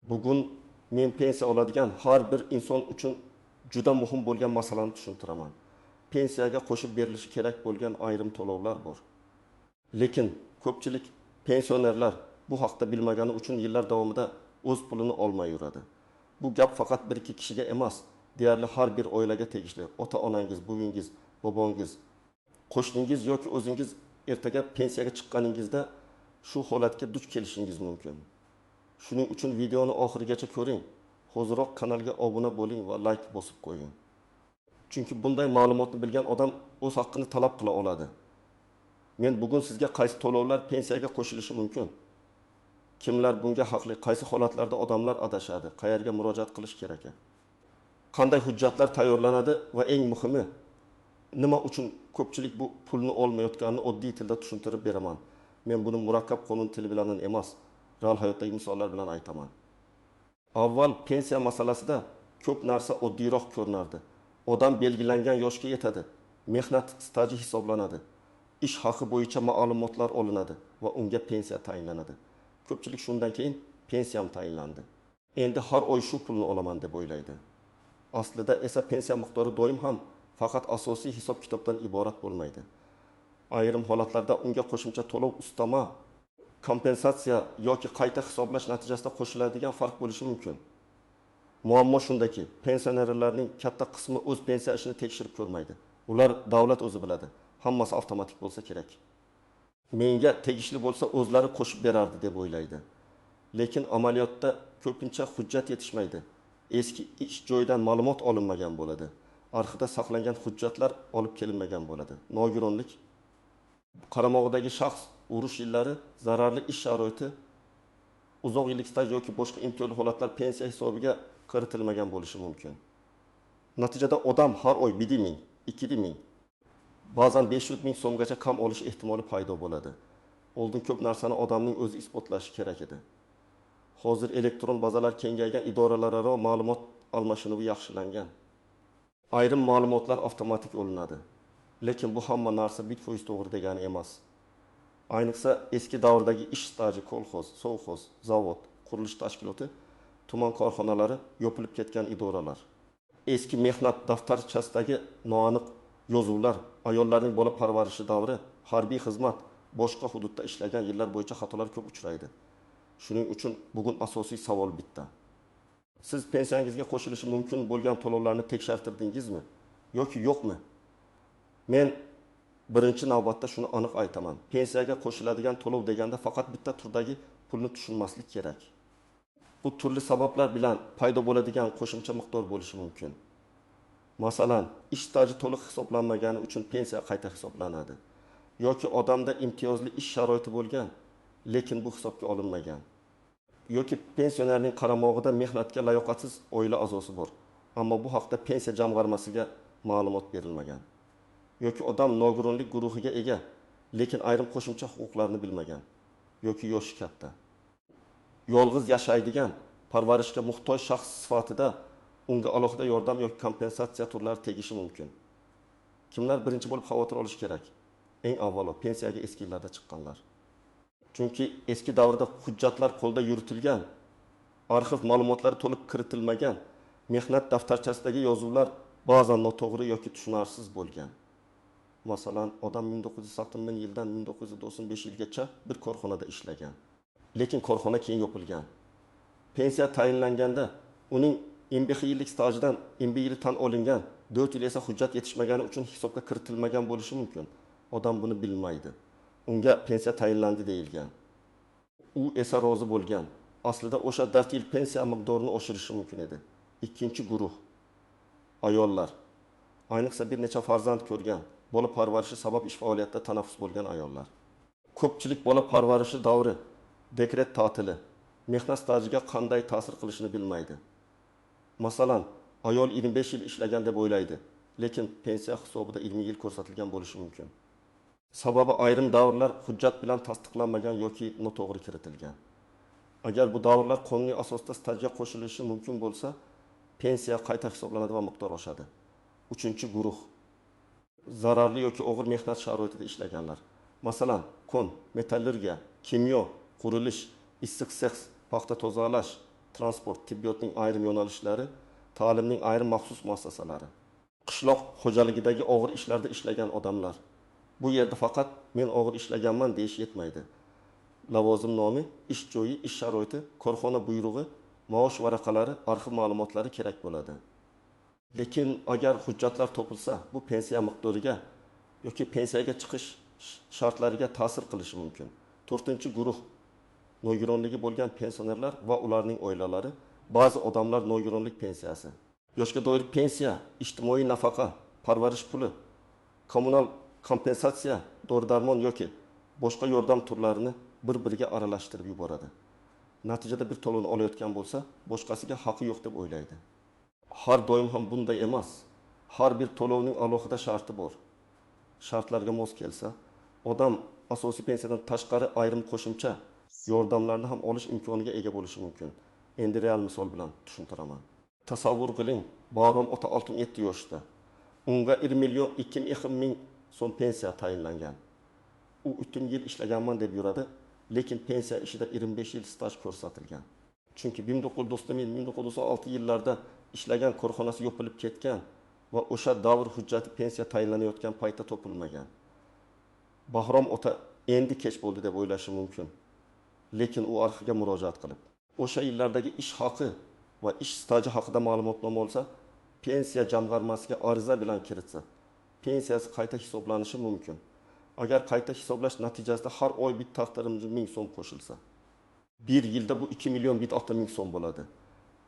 Bugun men pensiya oladigan har bir inson uchun juda muhim bo'lgan masalani tushuntiraman. Pensiyaga qo'shib berilishi kerak bo'lgan ayrim to'lovlar bor. Lekin ko'pchilik pensionerlar bu haqda bilmagani uchun yillar davomida o'z pulini olmay yuradi. Bu gap faqat bir ikki kishiga emas, deyarli har bir oilaga tegishli. Ota-onangiz, buvingiz, bobongiz, qo'shningiz yoki o'zingiz ertaga pensiyaga chiqqaningizda shu holatga duch kelishingiz mumkin. Shuning uchun videoni oxirigacha ko'ring. Hoziroq kanalga obuna bo'ling va like bosib qo'ying. Chunki bunday ma'lumotni bilgan odam o'z haqqini talab qila oladi. Men bugun sizga qaysi to'lovlar pensiyaga qo'shilishi mumkin, kimlar bunga haqli, qaysi holatlarda odamlar adashadi, qayerga murojaat qilish kerak, qanday hujjatlar tayyorlanadi va eng muhimi, nima uchun ko'pchilik bu pulni olmayotganini oddiy tilda tushuntirib beraman. Men buni murakkab qonun tili bilan emas, real hayotdagi misollar bilan aytaman. Avval pensiya masalasida ko'p narsa oddiyroq ko'rinardi. Odam belgilangan yoshga yetadi, mehnat staji hisoblanadi, ish haqi bo'yicha ma'lumotlar olinadi va unga pensiya tayinlanadi. Ko'pchilik shundan keyin pensiyam tayinlandi, endi har oy shu pulni olaman deb o'ylaydi. Aslida esa pensiya miqdori doim ham faqat asosiy hisob-kitobdan iborat bo'lmaydi. Ayrim holatlarda unga qo'shimcha to'lov, ustama, kompensatsiya yoki qayta hisoblash natijasida qo'shiladigan farq bo'lishi mumkin. Muammo shundaki, pensionerlarning katta qismi o'z pensiya ishini tekshirib ko'rmaydi. Ular davlat o'zi biladi, hammasi avtomatik bo'lsa kerak. Menga tegishli bo'lsa o'zlari qo'shib berardi deb o'ylaydi. Lekin amaliyotda ko'pincha hujjat yetishmaydi. Eski ish joyidan ma'lumot olinmagan bo'ladi. Arxivda saqlangan hujjatlar olib kelinmagan bo'ladi. Nogironlik, qaramog'idagi shaxs, urush yillari, zararli ish sharoiti, uzoq yillik staj yoki boshqa imtiyozli holatlar pensiya hisobiga kiritilmagan bo'lishi mumkin. Natijada odam har oy 1 ming, 2 ming, ba'zan 500 ming so'mgacha kam olish ehtimoli paydo bo'ladi. Oldin ko'p narsani odamning o'zi isbotlashi kerak edi. Hozir elektron bazalar kengaygan, idoralararo ma'lumot almashinuvi yaxshilangan. Ayrim ma'lumotlar avtomatik olinadi. Lekin bu hamma narsa 100% to'g'ri degani emas. Ayniqsa eski davrdagi ish staji, kolxoz, sovxoz, zavod, qurilish tashkiloti, tuman korxonalari, yopilib ketgan idoralar. Eski mehnat daftarchasidagi noaniq yozuvlar, ayollarning bola parvarishi davri, harbiy xizmat, boshqa hududda ishlagan yillar bo'yicha xatolar ko'p uchraydi. Shuning uchun bugun asosiy savol bitta. Siz pensiyangizga qo'shilishi mumkin bo'lgan to'lovlarni tekshirtirdingizmi yoki yo'qmi? Men birinchi navbatda shuni aniq aytaman. Pensiyaga qo'shiladigan to'lov deganda faqat bitta turdagi pulni tushunmaslik kerak. Bu turli sabablar bilan paydo bo'ladigan qo'shimcha miqdor bo'lishi mumkin. Masalan, ish staji to'liq hisoblanmagani uchun pensiya qayta hisoblanadi. Yoki odamda imtiyozli ish sharoiti bo'lgan, lekin bu hisobga olinmagan. Yoki pensionerning qaramog'ida mehnatga layoqatsiz oila a'zosi bor, ammo bu haqda pensiya jamg'armasiga ma'lumot berilmagan. Yoki odam nogironlik guruhiga ega, lekin ayrim qo'shimcha huquqlarni bilmagan. Yoki yoshi katta. Yolg'iz yashaydigan, parvarishga muhtoj shaxs sifatida unga alohida yordam yoki kompensatsiya turlari tegishi mumkin. Kimlar birinchi bo'lib xavotir olishi kerak? Eng avvalo pensiyaga eski yillarda chiqqanlar. Chunki eski davrda hujjatlar qo'lda yuritilgan, arxiv ma'lumotlari to'liq kiritilmagan, mehnat daftarchasidagi yozuvlar ba'zan noto'g'ri yoki tushunarsiz bo'lgan. Masalan, odam 1980 yildan 1995 yilgacha bir korxonada ishlagan. Lekin korxona keyin yopilgan. Pensiya tayinlanganda uning 25 yillik stajidan 21 yili tan olingan, 4 yil esa hujjat yetishmagani uchun hisobga kiritilmagan bo'lishi mumkin. Odam buni bilmaydi. Unga pensiya tayinlandi deyilgan. U esa rozi bo'lgan. Aslida o'sha 4 yil pensiya miqdorini oshirishi mumkin edi. Ikkinchi guruh ayollar. Ayniqsa bir necha farzand ko'rgan, bola parvarishi sabab ish faoliyatida tanaffus bo'lgan ayollar. Ko'pchilik bola parvarishi davri, dekret ta'tili, mehnat stajiga qanday ta'sir qilishini bilmaydi. Masalan, ayol 25 yil ishlagan deb o'ylaydi, lekin pensiya hisobida 20 yil ko'rsatilgan bo'lishi mumkin. Sababi ayrim davrlar hujjat bilan tasdiqlanmagan yoki noto'g'ri kiritilgan. Agar bu davrlar qonuniy asosda stajga qo'shilishi mumkin bo'lsa, pensiya qayta hisoblanadi va miqdor oshadi. Uchinchi guruh zararli yoki og'ir mehnat sharoitida ishlaganlar. Masalan, kon, metallurgiya, kimyo, qurilish, issiq sex, paxta tozalash, Transport, tibbiyotning ayrim yo'nalishlari, ta'limning ayrim maxsus muassasalari. Qishloq xo'jaligidagi og'ir ishlarda ishlagan odamlar. Bu yerda faqat men og'ir ishlaganman deyish yetmaydi. Lavozim nomi, ish joyi, ish sharoiti, korxona buyrug'i, maosh varaqalari, arxiv ma'lumotlari kerak bo'ladi. Lekin agar hujjatlar topilsa, bu pensiya miqdoriga yoki pensiyaga chiqish shartlariga ta'sir qilishi mumkin. To'rtinchi guruh nogironligi bo'lgan pensionerlar va ularning oilalari. Ba'zi odamlar nogironlik pensiyasi, yoshga doir pensiya, ijtimoiy nafaqa, parvarish puli, kommunal kompensatsiya, dori-darmon yoki boshqa yordam turlarini bir-biriga aralashtirib yuboradi. Natijada bir to'lovni olayotgan bo'lsa, boshqasiga haqi yo'q deb o'ylaydi. Har doim ham bunday emas. Har bir to'lovning alohida sharti bor. Shartlarga mos kelsa, odam asosiy pensiyadan tashqari ayrim qo'shimcha yordamlarni ham olish imkoniga ega bo'lishi mumkin. Endi real misol bilan tushuntiraman. Tasavvur qiling, Bahrom ota 67 yoshda. Unga 1 million 2 ming so'm pensiya tayinlangan. U 3 yil ishlaganman deb yuradi, lekin pensiya ishida 25 yil staj ko'rsatilgan. Chunki 1997-1996 yillarda ishlagan korxonasi yopilib ketgan va o'sha davr hujjati pensiya tayinlanayotgan paytda topilmagan. Bahrom ota endi kech bo'ldi deb o'ylashi mumkin. Lekin u arxivga murojaat qilib, o'sha yillardagi ish haqi va ish staji haqida ma'lumotnoma olsa, pensiya jamg'armasiga ariza bilan kiritsa, pensiyasi qayta hisoblanishi mumkin. Agar qayta hisoblash natijasida har oy 1,5 ming so'm qo'shilsa, bir yilda bu 2 million 1,5 ming so'm bo'ladi.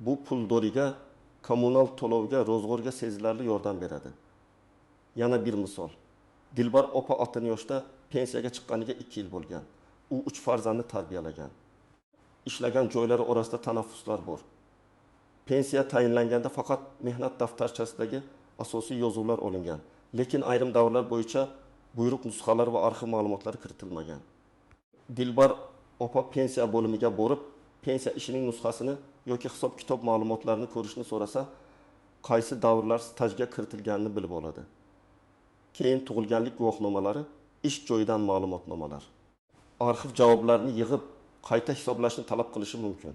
Bu pul doriga, kommunal to'lovga, ro'zg'orga sezilarli yordam beradi. Yana bir misol. Dilbar opa 60 yoshda pensiyaga chiqqaniga 2 yil bo'lgan. U 3 farzandni tarbiyalagan. Ishlagan joylari orasida tanaffuslar bor. Pensiya tayinlanganda faqat mehnat daftarchasidagi asosiy yozuvlar olingan. Lekin ayrim davrlar bo'yicha buyruq nusxalari va arxiv ma'lumotlari kiritilmagan. Dilbar opa pensiya bo'limiga borib, pensiya ishining nusxasini yoki hisob-kitob ma'lumotlarini ko'rishni so'rasa, qaysi davrlar stajga kiritilganini bilib oladi. Keyin tug'ilganlik guvohnomalari, ish joyidan ma'lumotnomalar. Arxiv javoblarini yig'ib, qayta hisoblashni talab qilishi mumkin.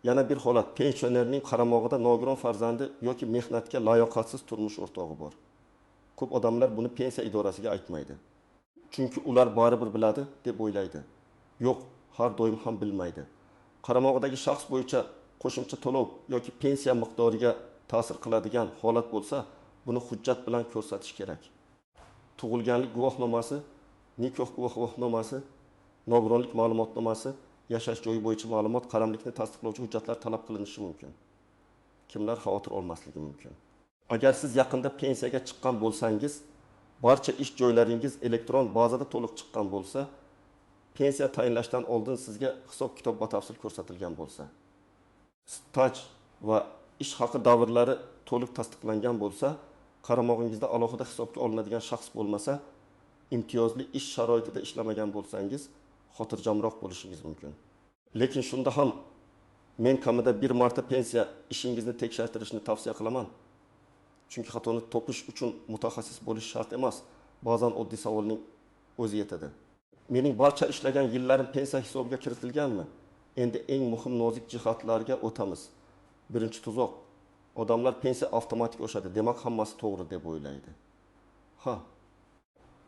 Yana bir holat, pensionerning qaramog'ida nogiron farzandi yoki mehnatga layoqatsiz turmush o'rtog'i bor. Ko'p odamlar buni pensiya idorasiga aytmaydi. Chunki ular baribir biladi deb o'ylaydi. Yo'q, har doim ham bilmaydi. Qaramog'idagi shaxs bo'yicha qo'shimcha to'lov yoki pensiya miqdoriga ta'sir qiladigan holat bo'lsa, buni hujjat bilan ko'rsatish kerak. Tug'ilganlik guvohnomasi, nikoh guvohnomasi, nogironlik ma'lumotnomasi, yashash joyi bo'yicha ma'lumot, qaramlikni tasdiqlovchi hujjatlar talab qilinishi mumkin. Kimlar xavotir olmasligi mumkin. Agar siz yaqinda pensiyaga chiqqan bo'lsangiz, barcha ish joylaringiz elektron bazada to'liq chiqqan bo'lsa, pensiya tayinlashdan oldin sizga hisob-kitob batafsil ko'rsatilgan bo'lsa, staj va ish haqi davrlari to'liq tasdiqlangan bo'lsa, qaramog'ingizda alohida hisobga olinadigan shaxs bo'lmasa, imtiyozli ish sharoitida ishlamagan bo'lsangiz, xotirjamroq bo'lishingiz mumkin. Lekin shunda ham men kamida bir marta pensiya ishingizni tekshirtirishni tavsiya qilaman. Chunki xatoni topish uchun mutaxassis bo'lish shart emas. Ba'zan oddiy savolning o'zi yetadi. Mening barcha ishlagan yillarim pensiya hisobiga kiritilganmi? Endi eng muhim nozik jihatlarga o'tamiz. Birinchi tuzoq. Odamlar pensiya avtomatik oshadi, demak hammasi to'g'ri deb o'ylaydi. Ha.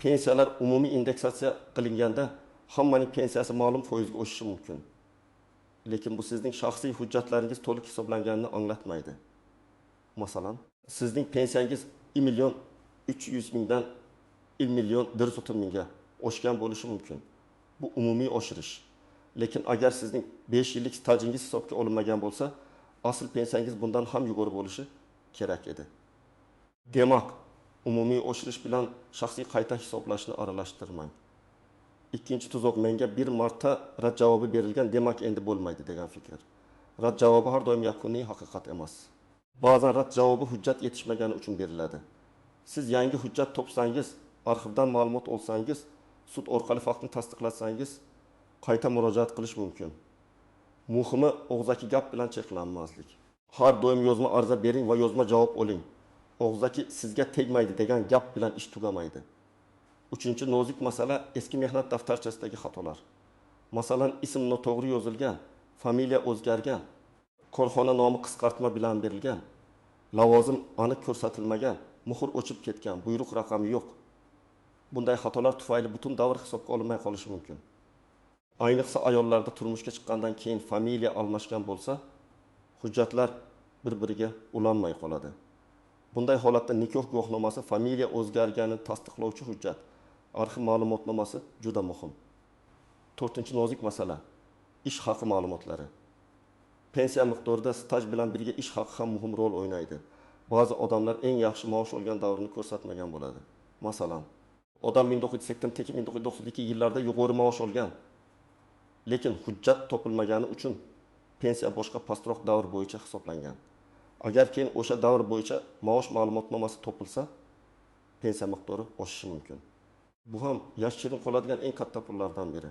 Pensiyalar umumiy indeksatsiya qilinganda hammaning pensiyasi ma'lum foizga oshishi mumkin. Lekin bu sizning shaxsiy hujjatlaringiz to'liq hisoblanganini anglatmaydi. Masalan, sizning pensiyangiz 1 million 300 mingdan 1 million 130 mingga oshgan bo'lishi mumkin. Bu umumiy oshirish. Lekin agar sizning 5 yillik stajingiz hisobga olinmagan bo'lsa, asl pensiyangiz bundan ham yuqori bo'lishi kerak edi. Demak, umumiy oshirish bilan shaxsiy qayta hisoblashni aralashtirmang. Ikkinchi tuzoq, menga bir marta rad javobi berilgan, demak endi bo'lmaydi degan fikr. Rad javobi har doim yakuniy haqiqat emas. Ba'zan rad javobi hujjat yetishmagani uchun beriladi. Siz yangi hujjat topsangiz, arxivdan ma'lumot olsangiz, sud orqali faktni tasdiqlatsangiz, qayta murojaat qilish mumkin. Muhimi og'zaki gap bilan cheklanmaslik. Har doim yozma ariza bering va yozma javob oling. Og'zaki sizga tegmaydi degan gap bilan ish tugamaydi. Uchinchi nozik masala eski mehnat daftarchasidagi xatolar. Masalan, ism noto'g'ri yozilgan, familiya o'zgargan, Korxona nomi qisqartma bilan berilgan, lavozim aniq ko'rsatilmagan, muhr o'chib ketgan, buyruq raqami yo'q. Bunday xatolar tufayli butun davr hisobga olinmay qolishi mumkin. Ayniqsa ayollarda turmushga chiqqandan keyin familiya almashgan bo'lsa, hujjatlar bir-biriga ulanmay qoladi. Bunday holatda nikoh guvohnomasi, familiya o'zgarganini tasdiqlovchi hujjat, arxiv ma'lumotnomasi juda muhim. To'rtinchi nozik masala: ish haqi ma'lumotlari. Pensiya miqdorida staj bilan birga ish haqi ham muhim rol o'ynaydi. Ba'zi odamlar eng yaxshi maosh olgan davrini ko'rsatmagan bo'ladi. Masalan, odam 1982-1992 yillarda yuqori maosh olgan, lekin hujjat topilmagani uchun pensiya boshqa pastroq davr bo'yicha hisoblangan. Agar keyin o'sha davr bo'yicha maosh ma'lumotnomasi topilsa, pensiya miqdori oshishi mumkin. Bu ham yashirin qoladigan eng katta pullardan biri.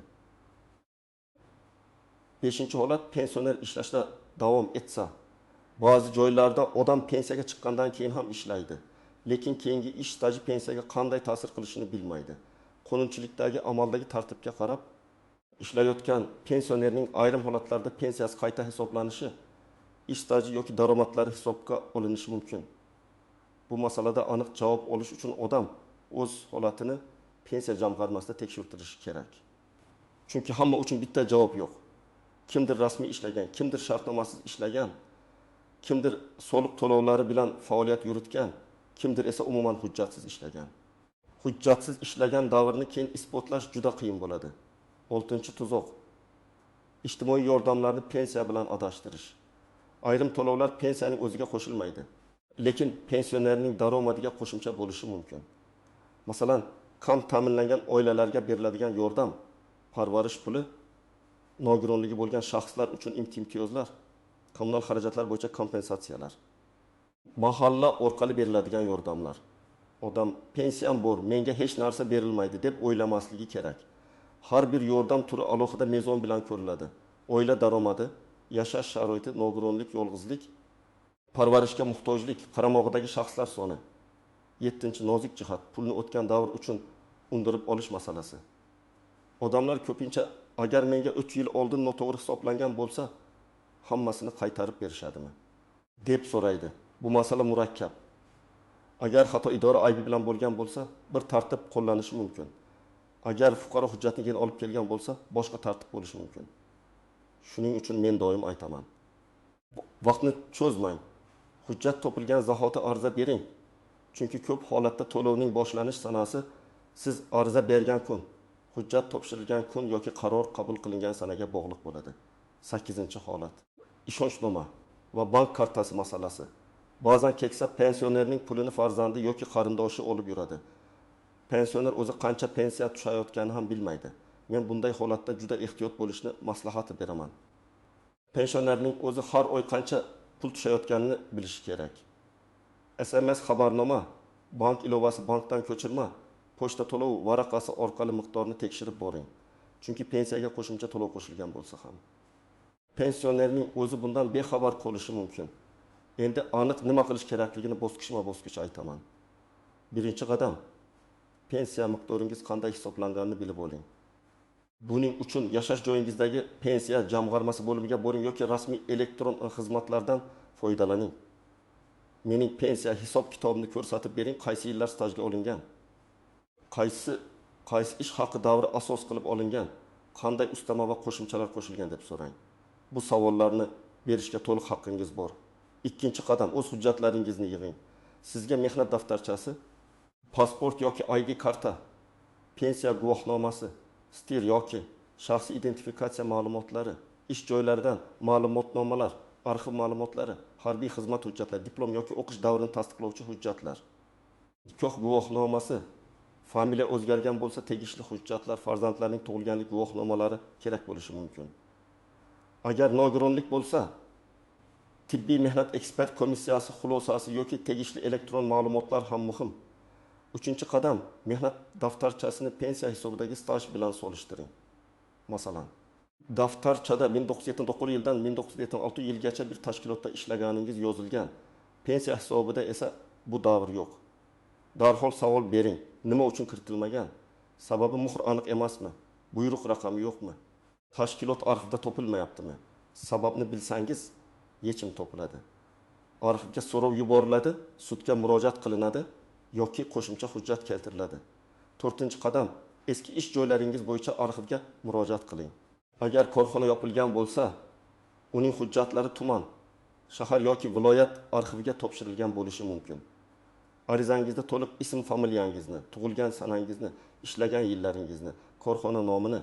Beshinchi holat: pensioner ishlashda davom etsa. Ba'zi joylarda odam pensiyaga chiqqandan keyin ham ishlaydi, lekin keyingi ish staji pensiyaga qanday ta'sir qilishini bilmaydi. Qonunchilikdagi amaldagi tartibga qarab, ishlayotgan pensionerning ayrim holatlarda pensiyasi qayta hisoblanishi, ish staji yoki daromadlari hisobga olinishi mumkin. Bu masalada aniq javob olish uchun odam o'z holatini pensiya jamg'armasida tekshirtirishi kerak. Chunki hamma uchun bitta javob yo'q. Kimdir rasmiy ishlagan, kimdir shartnomasiz ishlagan, kimdir soliq to'lovlari bilan faoliyat yuritgan, kimdir esa umuman hujjatsiz ishlagan. Hujjatsiz ishlagan davrni keyin isbotlash juda qiyin bo'ladi. Oltinchi tuzoq: ijtimoiy yordamlarni pensiya bilan adashtirish. Ayrim to'lovlar pensiyaning o'ziga qo'shilmaydi, lekin pensionerning daromadiga qo'shimcha bo'lishi mumkin. Masalan, kam ta'minlangan oilalarga beriladigan yordam, parvarish puli, nogironligi bo'lgan shaxslar uchun imtiyozlar, kommunal xarajatlar bo'yicha kompensatsiyalar, mahalla orqali beriladigan yordamlar. Odam pensiyam bor, menga hech narsa berilmaydi deb o'ylamasligi kerak. Har bir yordam turi alohida mezon bilan ko'riladi. Oila daromadi, yashash sharoiti, nogironlik, yolg'izlik, parvarishga muhtojlik, qaramog'idagi shaxslar soni. Yettinchi nozik jihat: pulni o'tgan davr uchun undirib olish masalasi. Odamlar ko'pincha agar menga 3 yil oldin noto'g'ri hisoblangan bo'lsa, hammasini qaytarib berishadimi deb so'raydi. Bu masala murakkab. Agar xato idora aybi bilan bo'lgan bo'lsa, bir tartib qo'llanishi mumkin. Agar fuqaro hujjatni keyin olib kelgan bo'lsa, boshqa tartib bo'lishi mumkin. Shuning uchun men doim aytaman: vaqtni cho'zmang. Hujjat topilgan zahoti arza bering. Chunki ko'p holatda to'lovning boshlanish sanasi siz arza bergan kun, hujjat topshirilgan kun yoki qaror qabul qilingan sanaga bog'liq bo'ladi. 8-holat: ishonchnoma va bank kartasi masalasi. Ba'zan keksa pensionerning pulini farzandi yoki qarindoshi olib yuradi. Pensioner o'zi qancha pensiya tushayotganini ham bilmaydi. Men bunday holatda juda ehtiyot bo'lishni maslahat beraman. Pensionerning o'zi har oy qancha pul tushayotganini bilishi kerak. SMS xabarnoma, bank ilovasi, bankdan ko'chirma, pochta to'lovi varaqasi orqali miqdorni tekshirib boring. Chunki pensiyaga qo'shimcha to'lov qo'shilgan bo'lsa ham. Pensionerning o'zi bundan bexabar qolishi mumkin. Endi aniq nima qilish kerakligini bosqichma-bosqich aytaman. Birinchi qadam: pensiya miqdoringiz qanday hisoblanganini bilib oling. Buning uchun yashash joyingizdagi pensiya jamg'armasi bo'limiga boring yoki rasmiy elektron xizmatlardan foydalaning. Mening pensiya hisob kitobimni ko'rsatib bering, qaysi yillar stajga olingan, qaysi ish haqi davri asos qilib olingan, qanday ustama va qo'shimchalar qo'shilgan deb so'rang. Bu savollarni berishga to'liq haqqingiz bor. Ikkinchi qadam: o'z hujjatlaringizni yig'ing. Sizga mehnat daftarchasi, pasport yoki ID karta, pensiya guvohnomasi, STIR yoki shaxsiy identifikatsiya ma'lumotlari, ish joylaridan ma'lumotnomalar, arxiv ma'lumotlari, harbiy xizmat hujjatlari, diplom yoki o'qish davrini tasdiqlovchi hujjatlar, nikoh guvohnomasi, familiya o'zgargan bo'lsa tegishli hujjatlar, farzandlarning tug'ilganlik guvohnomalari kerak bo'lishi mumkin. Agar nogironlik bo'lsa, tibbiy mehnat ekspert komissiyasi xulosasi yoki tegishli elektron ma'lumotlar ham muhim. Uchinchi qadam: mehnat daftarchasini pensiya hisobidagi staj bilan solishtiring. Masalan, daftarchada 1979 yildan 1976 yilgacha bir tashkilotda ishlaganingiz yozilgan. Pensiya hisobida esa bu davr yo'q. Darhol savol bering: nima uchun kiritilmagan? Sababi muhr aniq emasmi? Buyruq raqami yo'qmi? Tashkilot arxivda topilmayaptimi? Sababni bilsangiz, yechim topiladi. Arxivga so'rov yuboriladi, sudga murojaat qilinadi yoki qo'shimcha hujjat keltiriladi. To'rtinchi qadam: eski ish joylaringiz bo'yicha arxivga murojaat qiling. Agar korxona yopilgan bo'lsa, uning hujjatlari tuman, shahar yoki viloyat arxiviga topshirilgan bo'lishi mumkin. Arizangizda to'liq ism familiyangizni, tug'ilgan sanangizni, ishlagan yillaringizni, korxona nomini,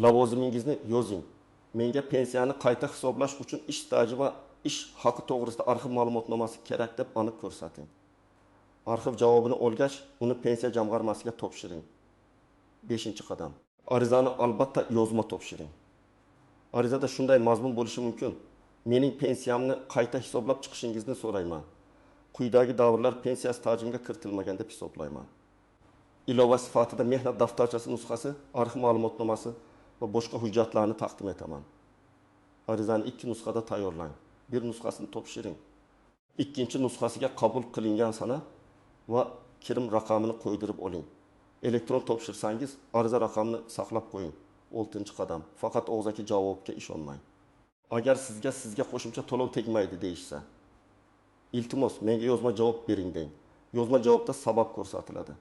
lavozimingizni yozing. Menga pensiyani qayta hisoblash uchun ish staji va ish haqi to'g'risida arxiv ma'lumotnomasi kerak deb aniq ko'rsating. Arxiv javobini olgach, uni pensiya jamg'armasiga topshiring. Beshinchi qadam: arizani albatta yozma topshiring. Arizada shunday mazmun bo'lishi mumkin: mening pensiyamni qayta hisoblab chiqishingizni so'rayman. Quyidagi davrlar pensiya stajimga kiritilmagan deb hisoblayman. Ilova sifatida mehnat daftarchasi nusxasi, arxiv ma'lumotnomasi va boshqa hujjatlarni taqdim etaman. Arizani 2 nusxada tayyorlang. Bir nusxasini topshiring. Ikkinchi nusxasiga qabul qilingan sana va kirim raqamini qo'ydirib oling. Elektron topshirsangiz, ariza raqamini saqlab qo'ying. Oltinchi qadam: faqat og'zaki javobga ishonmang. Agar sizga qo'shimcha to'lov tegmaydi deyishsa, iltimos menga yozma javob bering deng. Yozma javobda sabab ko'rsatiladi.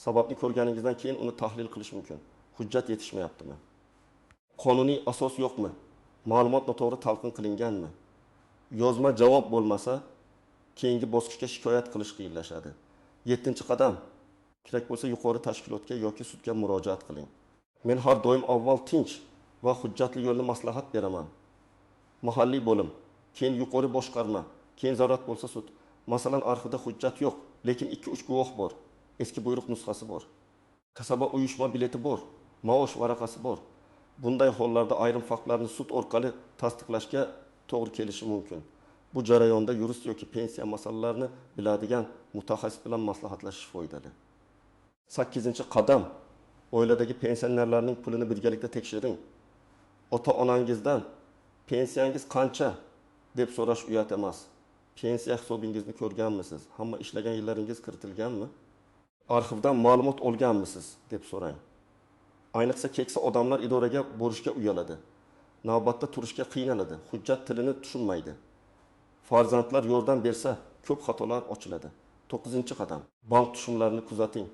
Sababni ko'rganingizdan keyin uni tahlil qilish mumkin. Hujjat yetishmayaptimi? Qonuniy asos yo'qmi? Ma'lumot noto'g'ri talqin qilinganmi? Yozma javob bo'lmasa, keyingi bosqichga shikoyat qilish qiyinlashadi. Yettinchi qadam: kerak bo'lsa yuqori tashkilotga yoki sudga murojaat qiling. Men har doim avval tinch va hujjatli yo'lni maslahat beraman. Mahalliy bo'lim, keyin yuqori boshqarma, keyin zarurat bo'lsa sud. Masalan, arxivda hujjat yo'q, lekin 2-3 guvoh bor. Eski buyruq nusxasi bor. Kasaba uyushma bileti bor, maosh varaqasi bor. Bunday hollarda ayrim faktlarni sud orqali tasdiqlashga to'g'ri kelishi mumkin. Bu jarayonda yurist yoki pensiya masalalarini biladigan mutaxassis bilan maslahatlashish foydali. 8-qadam: oiladagi pensionerlarning pulini birgalikda tekshiring. Ota-onangizdan pensiyangiz qancha deb so'rash uyat emas. Pensiya hisobingizni ko'rganmisiz? Hamma ishlagan yillaringiz kiritilganmi? Arxivdan ma'lumot olganmisiz deb so'rang. Ayniqsa keksa odamlar idoraga borishga uyaladi. Navbatda turishga qiynaladi, hujjat tilini tushunmaydi. Farzandlar yordam bersa, ko'p xatolar ochiladi. 9-qadam: bank tushumlarini kuzating.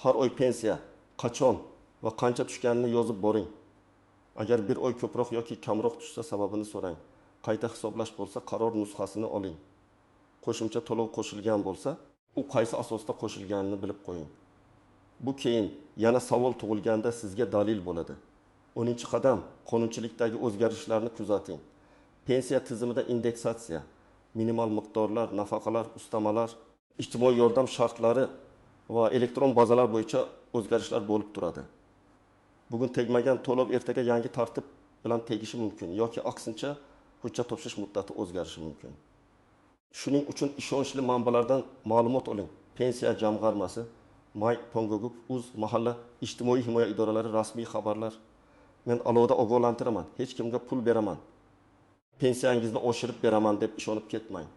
Har oy pensiya qachon va qancha tushganini yozib boring. Agar bir oy ko'proq yoki kamroq tushsa, sababini so'rang. Qayta hisoblash bo'lsa, qaror nusxasini oling. Qo'shimcha to'lov qo'shilgan bo'lsa, u qaysi asosda qo'shilganini bilib qo'ying. Bu keyin yana savol tug'ilganda sizga dalil bo'ladi. 10-qadam: qonunchilikdagi o'zgarishlarni kuzating. Pensiya tizimida indeksatsiya, minimal miqdorlar, nafaqalar, ustamalar, ijtimoiy yordam shartlari va elektron bazalar bo'yicha o'zgarishlar bo'lib turadi. Bugun tegmagan to'lov ertaga yangi tartib bilan tegishi mumkin yoki aksincha hujjat topshirish muddati o'zgarishi mumkin. Shuning uchun ishonchli manbalardan ma'lumot oling. Pensiya jamg'armasi, May Pongogub, Uz, mahalla, ijtimoiy himoya idoralari, rasmiy xabarlar. Men alohida ogohlantiraman, hech kimga pul beraman, pensiyangizni oshirib beraman deb ishonib ketmang.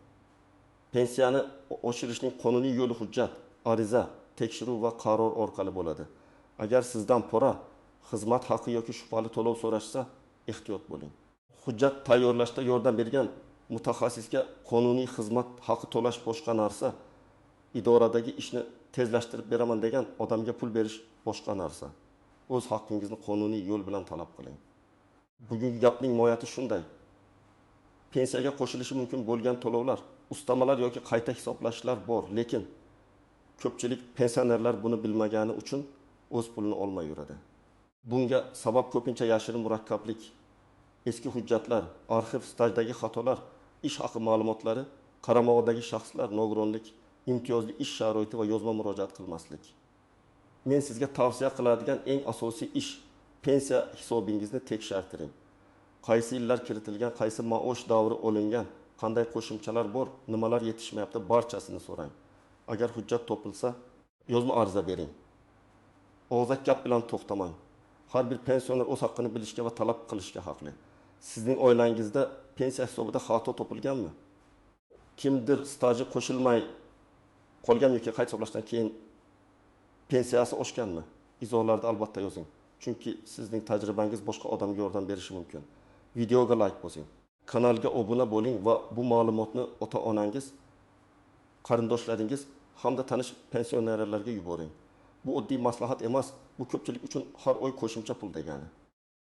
Pensiyani oshirishning qonuniy yo'li hujjat, ariza, tekshiruv va qaror orqali bo'ladi. Agar sizdan pora, xizmat haqi yoki shubhali to'lov so'rashsa, ehtiyot bo'ling. Hujjat tayyorlashda yordam bergan mutaxassisga qonuniy xizmat haqi to'lash boshqa narsa, idoradagi ishni tezlashtirib beraman degan odamga pul berish boshqa narsa. O'z haqqingizni qonuniy yo'l bilan talab qiling. Bugungi gapning mohiyati shunday. Pensiyaga qo'shilishi mumkin bo'lgan to'lovlar, ustamalar yoki qayta hisoblashlar bor, lekin ko'pchilik pensionerlar buni bilmagani uchun o'z pulini olmay yuradi. Bunga sabab ko'pincha yashirin murakkablik, eski hujjatlar, arxiv stajdagi xatolar, ish haqi ma'lumotlari, qaramog'idagi shaxslar, nogironlik, imtiyozli ish sharoiti va yozma murojaat qilmaslik. Men sizga tavsiya qiladigan eng asosiy ish pensiya hisobingizni tekshirtiring. Qaysi yillar kiritilgan, qaysi maosh davri olingan, qanday qo'shimchalar bor, nimalar yetishmayapti, barchasini so'rang. Agar hujjat topilsa, yozma ariza bering. Og'zaki gap bilan to'xtamang. Har bir pensioner o'z haqqini bilishga va talab qilishga haqli. Sizning oilangizda pensiya hisobida xato topilganmi? Kimdir staji qo'shilmay qolgan yoki qayta hisoblashdan keyin pensiyasi oshganmi? Izohlarda albatta yozing. Chunki sizning tajribangiz boshqa odamga yordam berishi mumkin. Videoga like bosing. Kanalga obuna bo'ling va bu ma'lumotni ota-onangiz, qarindoshlaringiz hamda tanish pensionerlarga yuboring. Bu oddiy maslahat emas, bu ko'pchilik uchun har oy qo'shimcha pul degani.